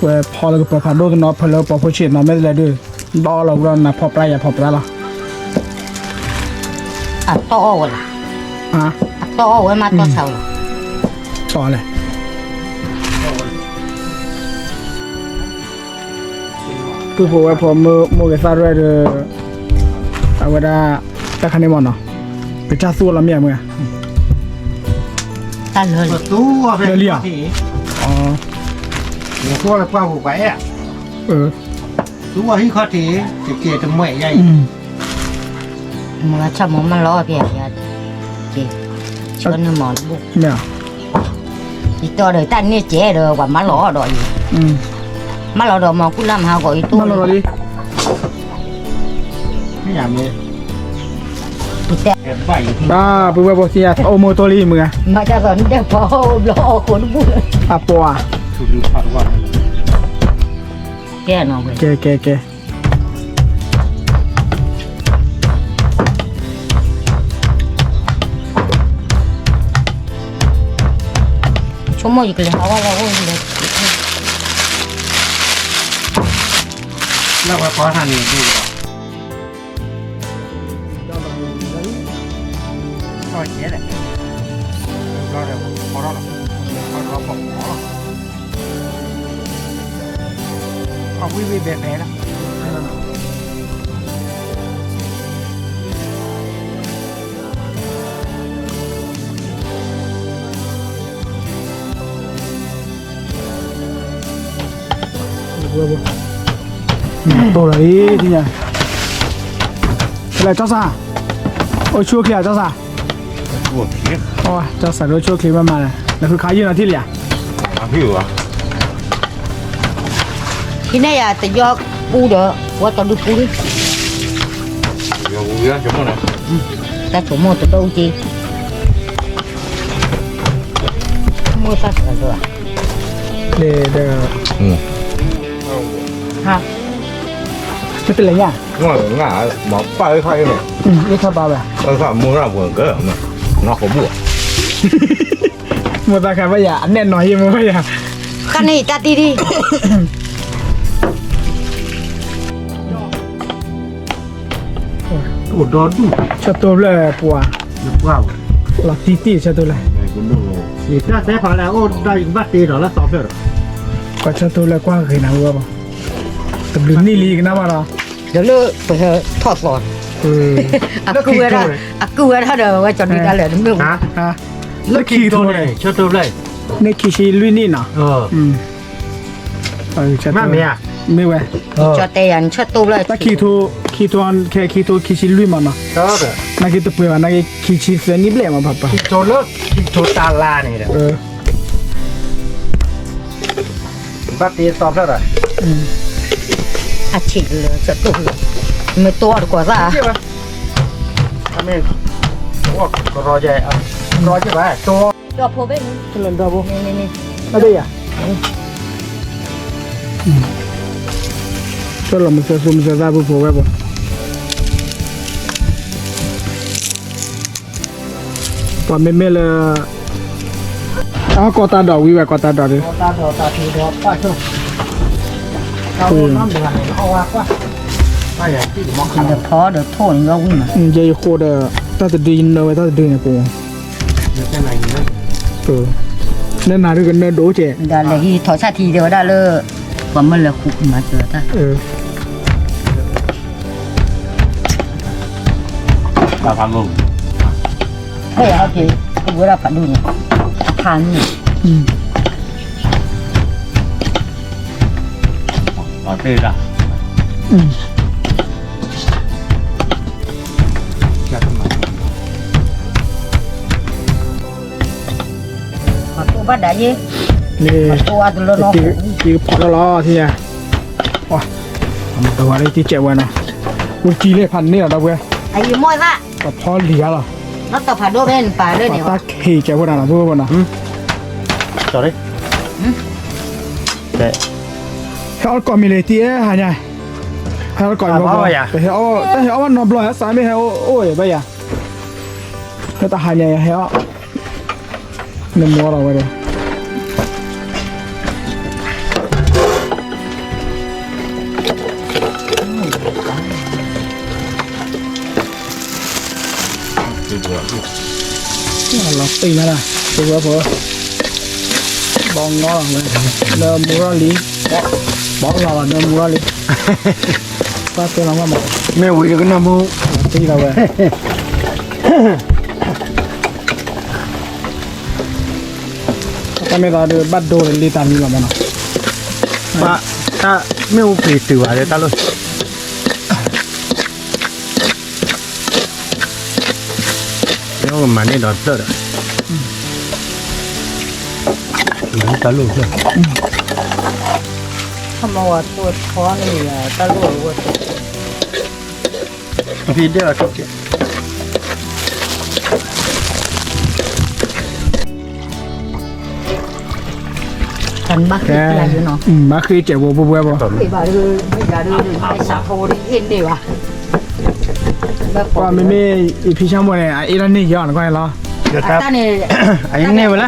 ဝဲဖီလၢကပၢၤဖးဒိၣ်တနီၤ ဖဲလၢပှၤဖိဆံးနီၤ မ့ၢ်တလဲၤဒုး, ဒီလီၤဝဲလီၤ နၤဖီပျၢ်ယၤဖီပျၢ်လီၤ, အတီၢ်အီၣ်ဝဲလီၤ, အတီၢ်အီၣ်ဝဲမးတီၢ်ဆါဝဲလီၤ, တီၢ်လဲၣ် ပုၢ်ဖိဝဲၢ်ဖိ မိၢ်ဂ့ၤသၣ်ရဲၣ်ဒီး အဝဲဒၣ် တၢ်ခါန့ၣ်မ့ၢ်နီၤ, ကစၢ်သူၣ်လီၤမ့ၢ်ဧါမ့ၢ်ဧါ, တၢ်လၢလံ, လၢလံဧါ, သူၣ်အီၣ်ဟံၣ်ခီၣ်ထံး, ကကဲတမှဲာ်ယါအံၤ, မ့ၢ်ဆၣ်မ့ၢ်မၤလီၤအီၣ်ဖဲယါ, ကဲ, ဆၢနုာ်မ့ၢ်တဘိ, မ့ၢ်ဧါ ယတီဒီးတၢ်န့ၢ်ကဲဒီး ပှၤမၤလီၤဒီးအံၤ, မၤလီၤဒီးမၤကူၣ်လၢမဟါဂီၤအံၤတိၢ်လီၤလီၤလံ, ပှၤပုၢ်ဝဲၢ်ဖိသ့ၣ်ညါ အိၣ်မိၢ်တိၢ်လံမုၢ်ဧါ, မၤတၢ်သိးနတဲဖီဘျီအီၣ်ခိးတဘူၣ်လၢ, အပှၤ, ကဲနီၤဝဲ, ကဲကဲကဲ ဆိကမိၣ်ယကလဲၤဟးဝဲလီၤအိၣ်လဲၤ, လၢဝဲပှၤဟးန့ၣ်ဒ်လီၤ, ကဲလဲၣ်, ဘျီဒီးဖီထီၣ်လီၤ, ဖီထီၣ်လီၤ, အဝံၣ်ဝံၣ်ဘဲဘဲလီၤ. တိၢ်လီၤလံ, ကၠီစၢ်, အိၣ်ဆူၣ်အိၣ်ချ့ဧါ ကၠီစၢ်, ကၠီစၢ်ဒၣ်အိၣ်ဆူၣ်အိၣ်ချ့မးမးလဲၣ်, နဃုခးယုၢ်နီၤထံၣ်လံဧါ, ဟံးန့ၢ်ယၤတယီပူဒီး ဝဲတဒုပူ, တၢ်ဆိကမိၣ်တဒိၣ်က့, မိၢ်သၣ်စၢ်ဒၣ်ဧါ, ဟါ, မ့ၢ်တလဲၤညါ, မၤပၢ်အၢခါအံၤန့ၣ်, အၢခါဘၣ်ဝဲ, အၢခါမိၢ်ရၣ်ပှဲၤကၢ, နီၢ်ခိးဘူၣ်, မိၢ်သၣ်ခါဘၣ်ယၤ အနဲၣ်နီၤယံၤမိၢ်ဘၣ်ယၤ, ခါန့ၣ်ယတၢ်တံၢ်ဒံး အိၣ်ဒီဒူၣ်, ဆၢတိၢ်ဖျၢၣ်ပှၤ, လီၤတံၢ်တံၢ်ဆၢတိၢ်ဖျၢၣ်, တၢ်တဲဖးလၢအိၣ်တၢ်ယကဘၣ်တ့ဒီးလၢသီဖျၢၣ်ဒီး, ပှၤဆၢတိၢ်ဖျၢၣ်ကွၢ်ဂ့ၤနၤဝဲဘၣ်, တဘျုးနံၣ်လံကနၣ်ဘၣ်ဒီး, ဒီးလၢပထီၣ်သီ, အကုၢ်ဝဲဒၣ်, အကုၢ်ဝဲဒၣ်ဒီးဝဲကၠီၤဒုတၢ်လၢာ်တမ့ၢ်, လၢခံကထိန့ၣ်, ဆၢတိၢ်ဖျၢၣ်, န့ၢ်ခံဆံလွံၢ်နံၣ်နီၤ မ့ၢ်ဝဲ, ကၠီတဲယၤနဆၢတိၢ်ဖျၢၣ်, တၢ်ခံထိ, ခံထိ, ခဲခံထိခံဆံလွံၢ်မးနီၤ, နာ်က့တပှဲၤဘၣ် နာ်က့ခံဆံသၢနံၣ်ဘျဲၣ်မး ပှၤပှၤ, ခံထိလၢ, ခံထိတၢ်လါန့ၣ်ဒီး, ဘၣ်တ့သီဖျၢၣ်ဒီး, အဆံးလၢဆၢတိၢ်ဖျၢၣ်, မ့ၢ်တိၢ်တကွီၤသၣ်, ကရီ, ကရီဘၣ်, ဒီဖိဘ့ၣ်န့ၣ်, ဒီဖိ, န့ၣ်န့ၣ်န့ၣ်, ဘၣ်ယၤ ကၠီလီၤမုၢ်သၢသူမုၢ်သၢသၣ်ပူဖိဝဲပှၤ, ပှၤမ့မ့ၢ်လၢ, အကီၢ်တၢ်ဒိးဝံၤဝဲ ကီၢ်တၢ်ဒိးဒီး, ဒီးထိၣ်န့ၣ်, ယယဃိဒီး, တၢ်တဒုယနၢဝဲတၢ်တဒုန့ၣ်ပူၤ နနၤဒုကနၢဒိၣ်ကဲ, ဒ်လဲၣ်ဟံးထီၣ်ဆၣ်ထံတဲဝဲဒၣ်လၢ, ပှၤမၢလဲၤဃုမၤစၢၤတၢ်, ဖဲအံၤဟဲက့ၤ, ကဝဲဒၣ်ဖးဒိၣ်န့ၣ်, ဖးန့ၣ်, အတ့ၢ်ဒၣ် မၤတိၢ်ဘၣ်ဒၣ်ယဲ, မၤတိၢ်အါတလၢနီၤ, ယကဖီၣ်လီၤလီၤ ထံၣ်ညါ, မၤတိၢ်ဝဲဒၣ်တံၢ်ကဲးဝဲနီၤ, ဝံၤကံလၢဖးန့ၢ်လီၤဒီပုၢ်ဝဲၢ်, အယံၤမိၢ်သၣ်, ပဖီလံၤဂၤလီၤ, တၢ်ဖးဒိၣ်ဖဲန့ၣ်ပာ်လၢန့ၣ်, တၢ်ခံးကဲးဝဲဒၣ်နီၤ ပုၢ်ဝဲၢ်နီၤ, ဟဲအီၣ်တကိးမံၤလၢတံၢ်ဟါညါ, ဟဲအီၣ်တကိးမံၤ, တၢ်ဟဲအီၣ်ဘၣ်နီတဘျီ စးမ့ၢ်ဟဲအိၣ်အံၤဘၣ်ယၤ, လၢတၢ်ဟါညါယဟဲအီၣ်, နမီၤလီၤဝဲဒီး လီၤတံၢ်မးလၢ်, ပဝဲဖိ, ဘီငီလီၤဝဲ, လၢမူထီၣ်လံ, ဘီလီၤလီၤလၢမူထီၣ်လံ, ပှၤတဲလီၤမး, မ့ၢ်ဝံၤတကနၣ်မူ, လီၤတံၢ်လီၤဝဲ, တၢ်မ့ၢ်သးဒီးဘၣ်ဒိလံတၢ်မံလီၤမးနီၤ, တၢ်, မ့ၢ်အိၣ်ပှ့ၤတုၤဘၣ်လၢတၢ်လီၢ် မ့ၢ်အိၣ်ကမၤန့ၢ်ဒီးဖျၢၣ်ဒီး, တၢ်လိၣ်ဖျၢၣ်, ခမဝါထိၣ်ထီန့ၣ် တၢ်လိၣ်အဝဲ, ဖံဒဲၣ်လီၤထံကဲး, ဘၣ်ဃ့ကဲးဝဲပူၤပူၤဘၣ်, ပှၤမ့မ့ၢ်ယဖံဆၣ်မိၢ်န့ၣ် အအ့ၣ်တၢ်န့ၢ်က့ၤအီၤနကွၢ်လီၤ, အန့ၢ်ဝဲလၢ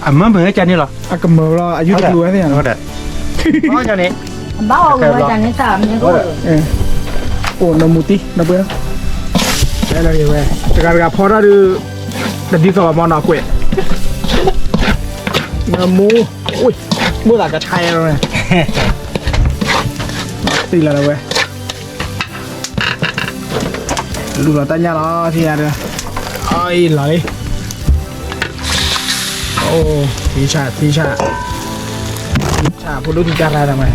အမၢမုာ်ဝဲကန့ၣ်လီၤ, အကမၢလီၤ အယုၢ်တကျူဝဲသ့ၣ်ညါန့ၣ်, ဘၣ်အီၤဝဲန့ၣ်, အိၣ်နီၢ်မူတံၢ်နီၢ်ပှဲၤ, ဝဲ, တဂၤတဂၤဖီတၢ်ဒုး, တဒ်သိးဘၣ်မနီၤကွဲး, နမူ, အိၣ်, မိၢ်သးကဆါယဲၢ်, သံလီၤလၢဝဲ လူၤလီၤတၢ်ညၣ်လီၤ ထံၣ်ညါဒီး, အအံၤလီၤလံ, အိၣ်, ထံဆၣ် ထံဆၣ်, ထံဆၣ်ဖိဒိၣ်ထံကါရၢ်ဒီးဝဲ,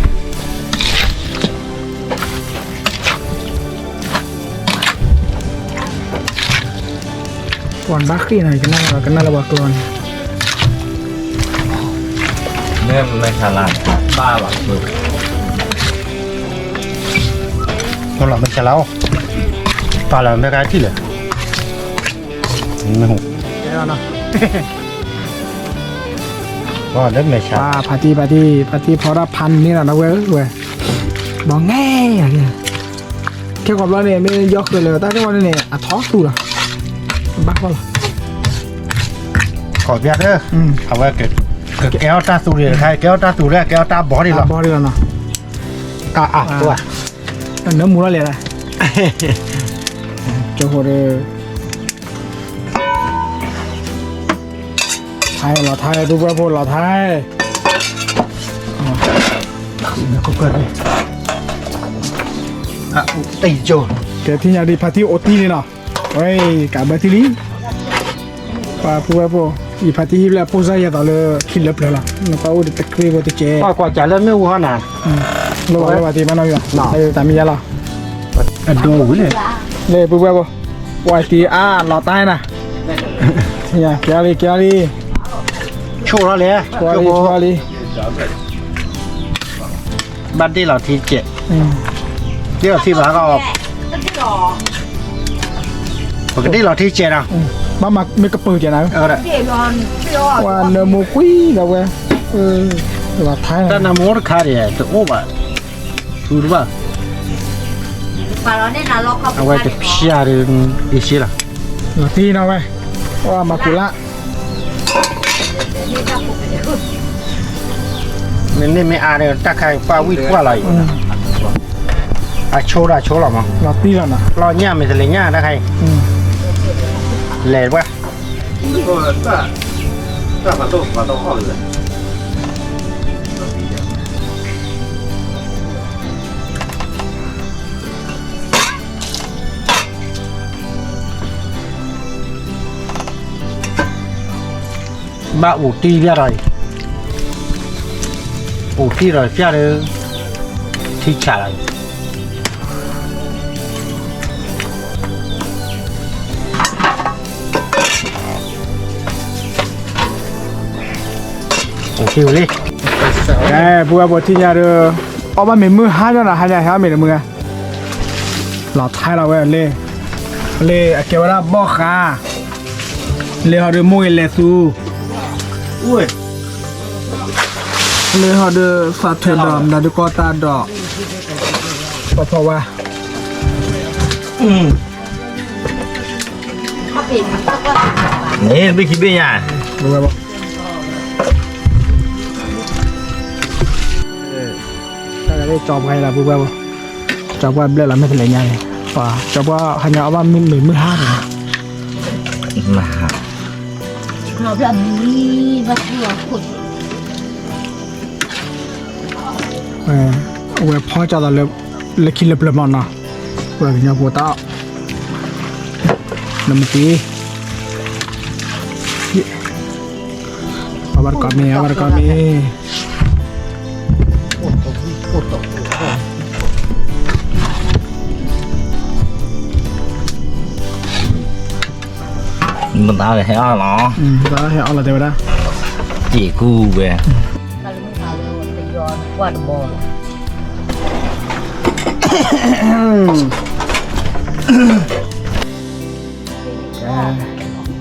ပှၤဘၣ်ဃ့ၢ်နီၤ ကနၣ်လၢပှၤကျိာ်န့ၣ်, မ့ၢ်မဲဆါလါ, ဘၣ်ဘၣ်, လီၤမဲဆါလါအိၣ်, ပာ်လီၤမဲကါထံၣ်လဲၣ်, မ့ၢ်ဟူး, ဖါတံၢ် ဖါတံၢ် ဖါတံၢ်ဖီဒၣ်ဖးန့ၢ်လီၤနီၤဝဲဝဲ, ဘီငဲၢ်ယၤ, ခဲကိးဘျီန့ၣ် မ့ၢ်ယီဃၢၤလၢတၢ်တဝီန့ၣ်န့ၣ် အထီသူၣ်လီၤ, ဘၣ်ဃီလီၤ, ကိးပျၢ်သၢ, အဝဲ, ကကဲထီၣ်တၢ်သူၣ်ဒံးတခါ ကဲထီၣ်တၢ်သူၣ်လၢကဲထီၣ်တၢ်ဘီဒံးလီၤ, ဘီဒံးလီၤနီၤ, အါအါ, နၢမူထီၣ်လဲၣ်, ကၠိဖိဒီး ထါလီၤထါလီၤ ဒူပှဲၤဖိလီၤထါ, ကဲထံၣ်ညါဒံး ဖါတံၢ်အိၣ်တံၢ်န့ၣ်နီၤ, ဝဲ, ကးဘၢထံလံ, ပှၤဖုဝဲဖိ, ယဖါတံၢ်ဟံၣ်ဖျဲၣ်အပိၢ်စၢ်ယဲသိးလၢခံလၢပျၢၤလီၤ, နပှၤအိၣ်ဒီးတကြ့ဖိတကဲ, ကွၢ်ကွၢ်ကးလၢမ့ၣ်အူဟီနၤ, လၢဘၣ်လၢဘၣ်တံၢ်မနီၤ, တၢ်မံၤယါလီၤ, အဒိဝံၤန့ၣ်, လၢဖုဝဲဖိ, ပှၤတံၢ်အါလီၤတၢ်နၤ, ကဲလံ ကဲလံ, ဆိၣ်လီၤလဲၣ်, ဆိၣ်လီၤလံ, ဘၣ်ဒ့ၣ်လီၤထံကဲး, ဒ့ၣ်လီၤထံဘၣ်ကီး, ပကဒ့ၣ်လီၤထံကဲးနီၤ, ဘၣ်မၤမ့ၢ်ကပၢၤကဲးနၤ, ပှၤနၢမူကွံာ်ဒီးဝဲ, လီၤထါ, တၢ်နၢမူတခါဒံး တအိၣ်ဘၣ်, ဘၣ်, အဝဲတဖျၢၣ်ဒီး, အ့ၣ်စ့လီၤ, လီၤတံၢ်နီၤဝဲ, ပှၤမၤကူၤလၢ မ့မ့ၢ်အါဒီး တၢ်ခါအံၤ ပှၢ်ဝံၣ်ကွၢ်လီၤအံၤ, အဆိဒီးအဆိလီၤမး, လီၤတံၢ်လီၤနီၤ, လီၤညၣ်မ့ၢ်တလဲၤညၣ်တၢ်ခါအံၤ, လဲၤပှၢ် ဘၣ်အိၣ်တံၢ်ဖျၢၣ်ဒီးအံၤ, အိၣ်တံၢ်ဒီးဖျၢၣ်ဒီး, ထံဆးလီၤအံၤ, အိၣ်တံၢ်ဝံၤလံ, ကဲ ပဝဲပထံၣ်ညါဒီး, အီၣ်ဘၣ်မ့ၤမုၢ်ဟါညါနီၤ ဟါညါဟဲအီၣ်မ့ၤတမုၢ်ဂၤ, လီၤထဲလီၤဝဲလၢ, လၢအကဲဝဲဒၣ်ဘီၣ်ဃး, လၢဟီဒီးမိၢ်ဂ့ၤလဲၤသူ, လၢဟီဒီးသးထၢၣ်ဒီး မတၤဒုးကီတၢ်ဒီး, ပဖီဝါ, န့ၣ်ဘ့ၣ်ခံဘ့ၣ်ညါ, ပဝဲပ တၢ်လၢကၠီပှၤလီၤ ပူၤပှၤ, ကၠီပှၤဘျဲၣ်လီၤ မ့ၢ်တလဲၤညါန့ၣ်, ကၠီပှၤဟါညါအီၣ်ဘၣ်မ့ၤမုၢ်ဟါန့ၣ်, အဝဲဖီကၠီသိးလၢခံလၢပျၢၤမးနီၤ, ပှၤကညီဖိတၢ်အီၣ်, နမ့ၢ်တ့ အဘၣ်တကီမ့ၢ် အဘၣ်တကီမ့ၢ်, မတၤဟဲအီၣ်လီၤ, မတၤဟဲအီၣ်လီၤတဲဝဲဒၣ်, ယံာ်ကူဝဲ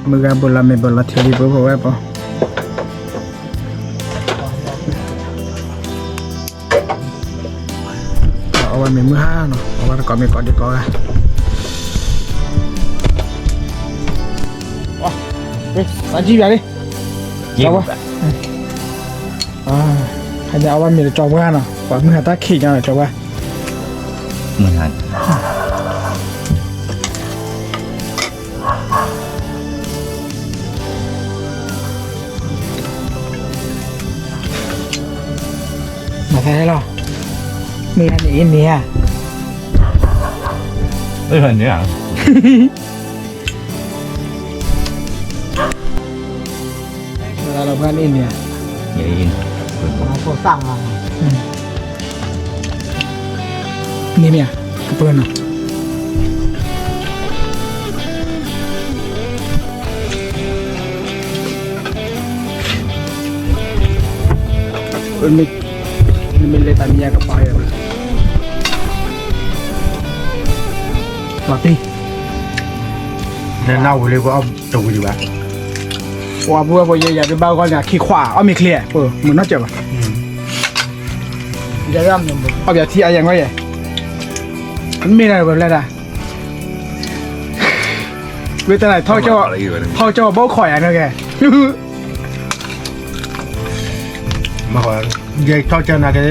မုၢ်ဂၤဘိးလီၤမ့ၤဘိးလီၤထံလံ ပဖိဝဲၢ်ပီၤ အဝဲမ့ၢ်မုၢ်ဟါနီၤ အဝဲတကိးမ့ၢ်ကိးဒံကိးဂၤ ပာ်ကံၢ်ပၠးလံ ကၠီဝဲ ဟဲညါအဝဲမ့ၢ်တကၠီဝဲနီၤ ပှၤမုၢ်ဟါတၢ်ခံးညါလီၤကၠီဝဲ မုၢ်ဟါ မၤသးဟဲလီၤ မ့ၢ်ဂၤန့ၣ်အံၤန့ၣ်ဧါ မ့ၢ်ဂၤန့ၣ်ဧါ မ့ၢ်ဂၤလီၤဖဲန့ၣ်န့ၣ်ဧါ န့ၣ်မ့ၢ်ဧါ ကပၢနီၤ နမ့ၢ်လဲၤတၢ်မံၤညါကပၤယၤ လီၤတံၢ် နနၢ်ဝံၤလံ ပအီၣ်တဝံၤဒံးဘၣ် ပှၤပဝဲပယဲယၤဒုးဘၣ်ဂီၢ်န့ၣ် အခံခွါ အီၣ်မ့ၤချ့ ပမုၢ်နီၢ်စၢၤဘၣ် အီၣ်ပယီၤထံအယဲၢ်ငီၢ်ယဲၢ် မ့ၢ်ဒၣ်ဝဲဖျဲၣ်ဒၣ် ဝဲတၢ်န့ၣ် ထီၣ်ကၠီၣ်ဘီခိးယၤန့ၣ်ကဲ ယဲထီၣ်ကၠီၣ်နၤကဲ ဘီခိးယၤတၢ်ပှၢ်ယၤ ညၣ်အိၣ်ဒၣ်ဒုးဘီခိးဒၣ် နဖံကၢ်တဲဝ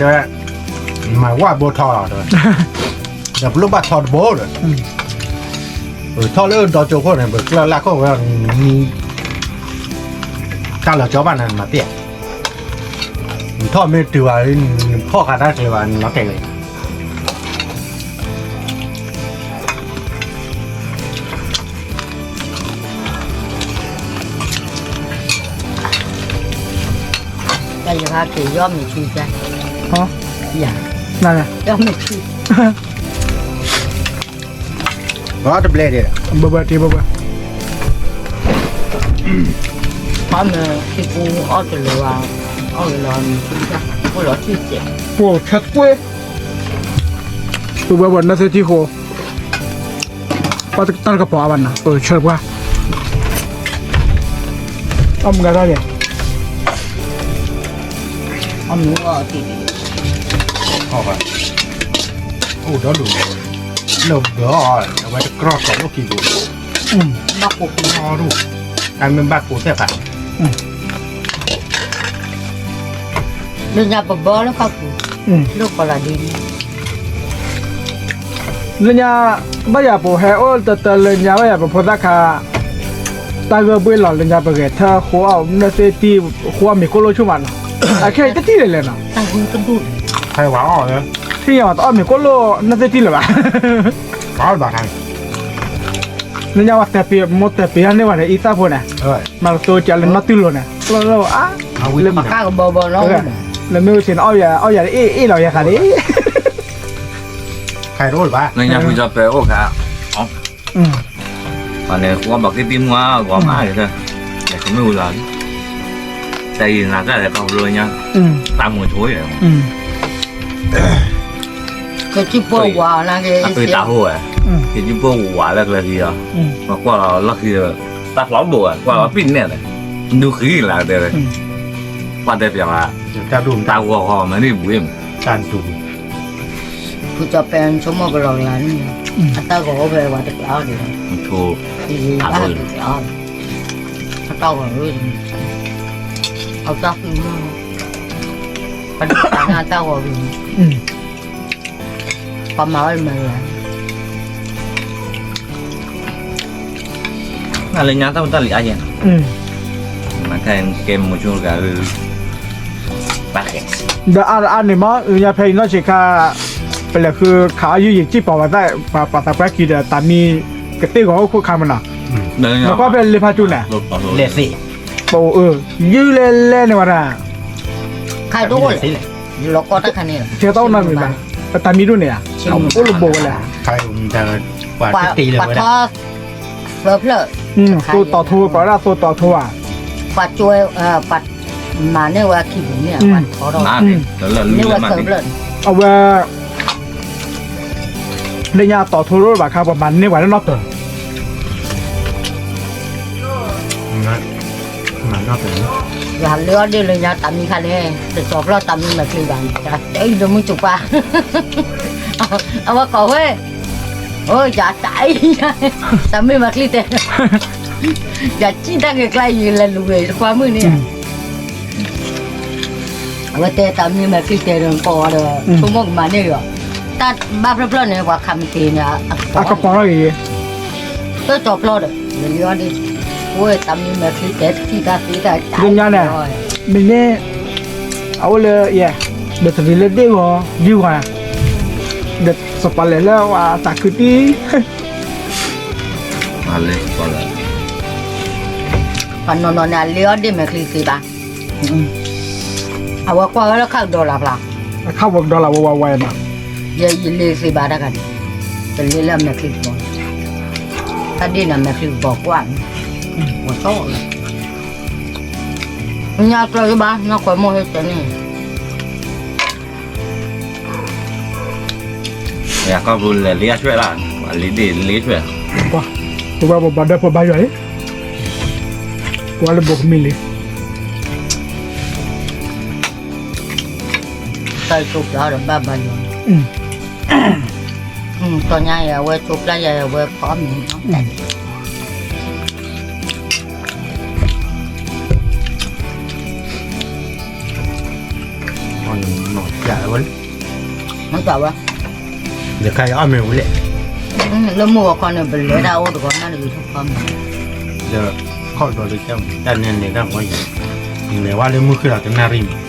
ဲ မၤဝဲဘိထီလီၤတဲဝဲ ဒီးပလိၣ်ဘၣ်ထီတဘိဒီး ထီၣ်လၢဒီကၠိခိၣ်န့ၣ် ပကျၢၢ်လၢခိၣ်ဝဲ တၢ်လီၤကၠီဘၣ်နၤမၤသ့ ထီၣ်မ့ၢ်တုၤဘၣ် ဖီၣ်ဃာ်တၢ်ကျဲဘၣ် နီၢ်တဲာ်ဝဲ တၢ်ယဟးက့ၤယီၢ်မ့ၢ်ဆူၣ်ကၢ် ယၤ ယီၢ်မ့ၢ်ဆူၣ် ဘၣ်တဘျဲၣ်ဒဲး ဘၣ်ဘၣ်တ့ဘၣ်ဘၣ် ပှၤမ့ၢ်ခံပူအီၣ်တလၢၤဘၣ် အီၣ်လီၤမ့ၢ်ဆူၣ်ကၢ် အိၣ်လီၤဆံၣ်စဲး ပှၤဆၢတကွ့ ပဝဲပှၤနၢသ့ၣ်ထံဃိ ပှၤတၢ်တကပီၤအါဘၣ်နၤ ပဆၢတပှၢ် အီၣ်မုၢ်ဂၤထီၣ်ယဲၢ် အီၣ်မုၢ်ဂၤထီၣ် အိၣ်ဒီးလူၤ လၢဘၢအီၤ အဝဲတကြီၢ်ထီၣ်လိၣ်ခံဘိ ဘၣ်ကိးကနီၢ်ရူၢ် တၢ်မ့ၢ်ဘၣ်ကိးသဲၣ်ဖး လၢညါပဘၢလၢခီပူၤ လၢကီးလီၤဒ် လၢညါ ဘၣ်ယၤပဟဲအိၣ်တတၢၢ်လၢညါ ဘၣ်ယၤပဖိသၣ်ခါ တၢ်ဂၢၢ်ဘှ့ၣ်လီၤလၢညါ ပဂဲၤထၢၣ်ဃိအီၣ်နၢသ့ၣ်တံၢ် ဃိအီၣ်မ့ၤကိၣ်လိၣ်ဆူၣ်မးနီၤ အခဲအံၤတထံၣ်လၢၤလဲၣ်နီၤ ထံၣ်ညါတအီၣ်မ့ၤကိၣ်လိၣ်နၢသ့ၣ်တံၢ်လၢၤဘၣ် လၢညါဝဲတဲပ့ၤ မိၢ်တဲပ့ၤဟဲန့ၢ်ဝဲန့ၣ် အံသၣ်ဖိန့ၣ် မၤတတိကၢ်လၢနီၢ်တူၢ်လိာ်န့ၣ် လၢလၢအါ လၢမ့ၢ်ဝဲသ့ၣ်န့ၣ် အီၣ်ယၤ အီၣ်ယၤအ့ၣ်အ့ၣ်လီၤယၤသးလံ လၢညါဖုကၠီပဲအိၣ်ခါ ပှၤန့ၣ် ဃိဘၣ်က့ၤတံၢ်မူအါဂီၢ်မးက့ၤသၢ လဲၤကမ့ၢ်ဝံၤလီၤ တၢ်အံၤနၤတၢ်လဲၤခီဖျိညါ တၢ်မူဆိယဲၢ် ကစံၣ်ပှၢ်ဝါနၤက့ၤ အသွံၣ်တၢ်ဟိဝဲ ကစံၣ်ပှၢ်ဝါလၢကျဲခံအီၤ မ့ၢ်ကွၢ်လီၤလီၢ်ခံ တၢ်ဖျီဘိဝဲ ကွၢ်လီၤပံၣ်နဲၣ်န့ၣ် ဒူဃံလၢတဲဝဲ ကွၢ်တဲပျးဝဲ တၢ်ဂီၤဃီမ့ၢ်န့ၣ်ဘှံးမး တၢ်ဒူ ဖုကၠီပဲဆိကမိၣ်ကလီၤကလၤန့ၣ် အတၢ်ဂီၤအိၣ်ဖဲဝဲတကျါအီၤဒံး အတၢ်ဂီၤအိၣ် အတၢ်ဃုမး ပတၢ်နၢ်တၢ်ဂီၤဝံၤ ပမၤဝဲမၤလၢ နလၢညါတၢ်ဖိတၢ်လံၤအါယဲၢ်နီၤ နကဲမုဆိတဂၤ ဘၣ်ဃဲ ဒီးအါအါန့ၣ်မး လၢညါဖဲအံၤနီၢ်ဆံးခါ ပလဲၤဃုခးအီၣ်ယုၢ်ယံာ်စံၣ်ပီၤဝဲသၣ် ပှၤသးပှၢ်ခံဒီး တၢ်မံကတ့ၢ်ဂီၤအိၣ်ခိၣ်ခါမးနီၤ နကွၢ်ဖဲလ့ဖးကၠူန့ၣ်, လဲၤသ့, ယုၢ်လဲၤလဲၤန့ၣ်ဝဲဒၣ်, ခါဒိၣ်လဲၣ်, လီၤကီတၢ်ခါန့ၣ်, ကဲတၢ်အိၣ်နီတမံၤဘၣ်, ပတၢ်မံၤဒိၣ်န့ၣ်, အိၣ်လၢဘိဝဲလဲၣ်, ပှၤထီ, သၢဖျၢၣ်, သိတီၤထိ ပှၤဝဲဒၣ်သိတီၤထိဧါ, ပှၤကၠိ, ပှၤမၤန့ၢ်ဝဲခံပူၤန့ၣ်, ပှၤထီထီၣ်, န့ၢ်ဝဲသၢဖျၢၣ်, အဝဲ လၢညါတီၤထိရိၣ်ဘၣ်ခါ ပှၤမၤန့ၢ်ပှၤလၢနီၢ်တၢၤ, မၤနီၢ်တၢၤ, ယၤလၢအီၣ်ဒ့ၣ်လၢညါတၢ်မံၤခါန့ၣ် တတီၤဖျီတၢ်မံၤမဲာ်ချံဘၣ်, တၢ်အံၤဒီးမုၢ်စူၤပၢ်, အဝဲကိးဝဲ, အိ ယၤတၢ်အံၤ, တၢ်မံၤမဲာ်ချံတဲ, ယၤစံၣ်တၢ်ဂ့ၤကျါအံၤ လဲၤလူၤဂ့ၤတခွါမုၣ်န့ၣ် အဝဲတဲတၢ်မံၤမဲာ်ချံတဲဒီးကိးအီၤဒီး ဆိကမိၣ်ကမၤန့ၢ်ဒီး, တၢ်ဘၣ်ဖျၢၣ်ဖျၢၣ်န့ၣ် ပှၤခးမတ့ၤန့ၣ်, အကပီၤထီၣ်ဂ့ၤ, တၢ်တီၤဖျီဒီး လၢလံအီၣ်ဒ့ၣ်, အိ တၢ်မံၤမဲာ်ချံတဲတထံၣ်တၢ်သ့တၢ်, လၢညါန့ၣ်, မ့ၢ်န့ၣ်, အအိၣ်လၢယဲ, ဒီးတရံးလၢဒ့ၣ်ဂီၤ, ယုၢ်ဂီၤ, ဒီးစပီၤလဲၣ်လၢဝဲတၢ်ခုတံၢ် ပှၤနီၢ်နီၢ်န့ၣ် အလ့အီၣ်ဒ့ၣ်မဲာ်ချံသ့ဘၣ်, အဝဲကွၢ်ဝဲလၢခါကဒီးလၢ်ဖျါ, အခါဝဲကဒီးလၢ်ဝဲဝဲဝဲနီၤ, ယဲယလ့သ့ဘၣ်တၢ်ဂၤန့ၣ်, တလ့လၢအမဲာ်ချံကပီၤ, တၢ်ဒ့ၣ်န့ၣ်အမဲာ်ချံကပီၤကွၢ်, ဝဲတီၢ်လီၤ, ညါကျၢၤဘၣ် နီၢ်ခွဲးမိၢ်ဟဲတဲန့ၣ် ယကီၢ်ပူၤလဲၤလ့အဆွဲၣ်လၢ, လ့ဒ့ၣ်လ့ဆွဲၣ်, ပှၤ, ပဘၣ်ဒီးပဘါယွၤလံ, ပှၤလၢဘိးကမံၤလံ, တၢ်ဆိပျၢ်ဒီးဘၣ်ဘါယွၤ, တီညါယဝဲဆိပျၢ်ယၤယဝဲဖီမံၤ, နီၢ်ဝဲ, ဒီးခါအီၣ်မ့ၤဝဲလဲၣ်, လၢမုၢ်ဂီၤခီန့ၣ် ပလဲၤတၢ်အိၣ်တဂီၤမးတဂ့ၤထီၣ်ခီမ့ၤ, ဒီးခီၣ်ဒီးတကဲ, တၢ်နဲန့ၣ်တၢ်ဝဲယံၤ, လဲၤဝဲလၢမုၢ်ဃ့လီၤတနၣ်ရံၣ်မး, ဘၣ်ဂီၢ်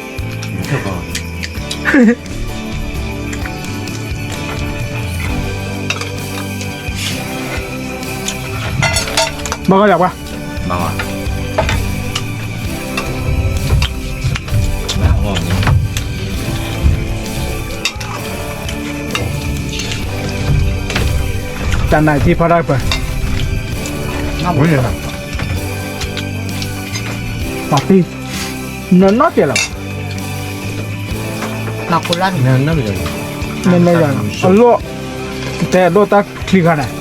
ယၤပှၤ တၢ်နးထံဖီတၢ်ပၢၢ်, ပှၤသံ, နနီၢ်ကဲလီၤ, နနီၢ်ကဲလီၤ, အလိၣ်, တဲအဒိၣ်တၢ်ချံခါန့ၣ်,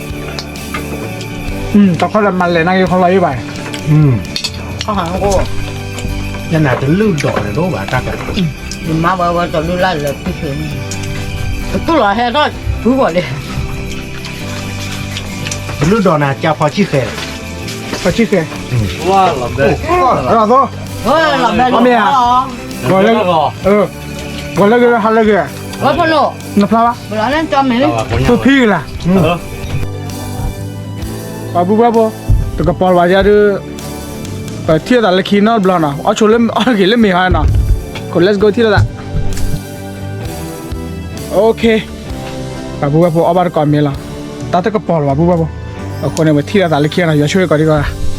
တၢ်ခီၣ်လၢမၤလဲၣ်နာ်က့ၤခီလီၤအံၤဘၣ်, ယနၤတလုၢ်ဒိးန့ၣ်ဒိၣ်ဘၣ်တၢ်က, ယမါဝဲဝဲတလုၢ်လၢ်လၢပံၢ်ဖဲန့ၣ်, ပတူၢ်လီၤဟဲထီၣ်ဖုဂီၤလံ, တလုၢ်ဒိးနၤကၢဖီဆံၣ်ဃဲ, ဖီဆံၣ်ဃဲ, လီၤသိ, မ့ၢ်ဧါ, ဂီၤလၢ, ဂီၤလၢဂ့ၤဟါလၢဂ့ၤ, နဖျါဘၣ်, သူဖံဂ့ၤလၢ် ပှၤဘုဘၣ်ဖိ, တကပီၤလၢၤဘၣ်ယၤဒုး, ပထံၣ်လိာ်သးလၢခံနီတဘျီနီၤ, အီၣ်ဆိလၢအီၣ်တဂ့ၤလၢမ့ၢ်ဟါနီၤ, က let's go ထံၣ်လိာ်သး, OK, ပှၤဘုဘၣ်ဖိအီၣ်ဘၣ်တကိးမ့ၤလီၤ, တၢ်တကပီၤလၢၤဘၣ်ဘုဘၣ်ဖိ, အဃိန့ၣ် ပထံၣ်လိာ်သးလၢခံနီၤ, ယွၤဆိၣ်ဂ့ၤကိးဒံကီး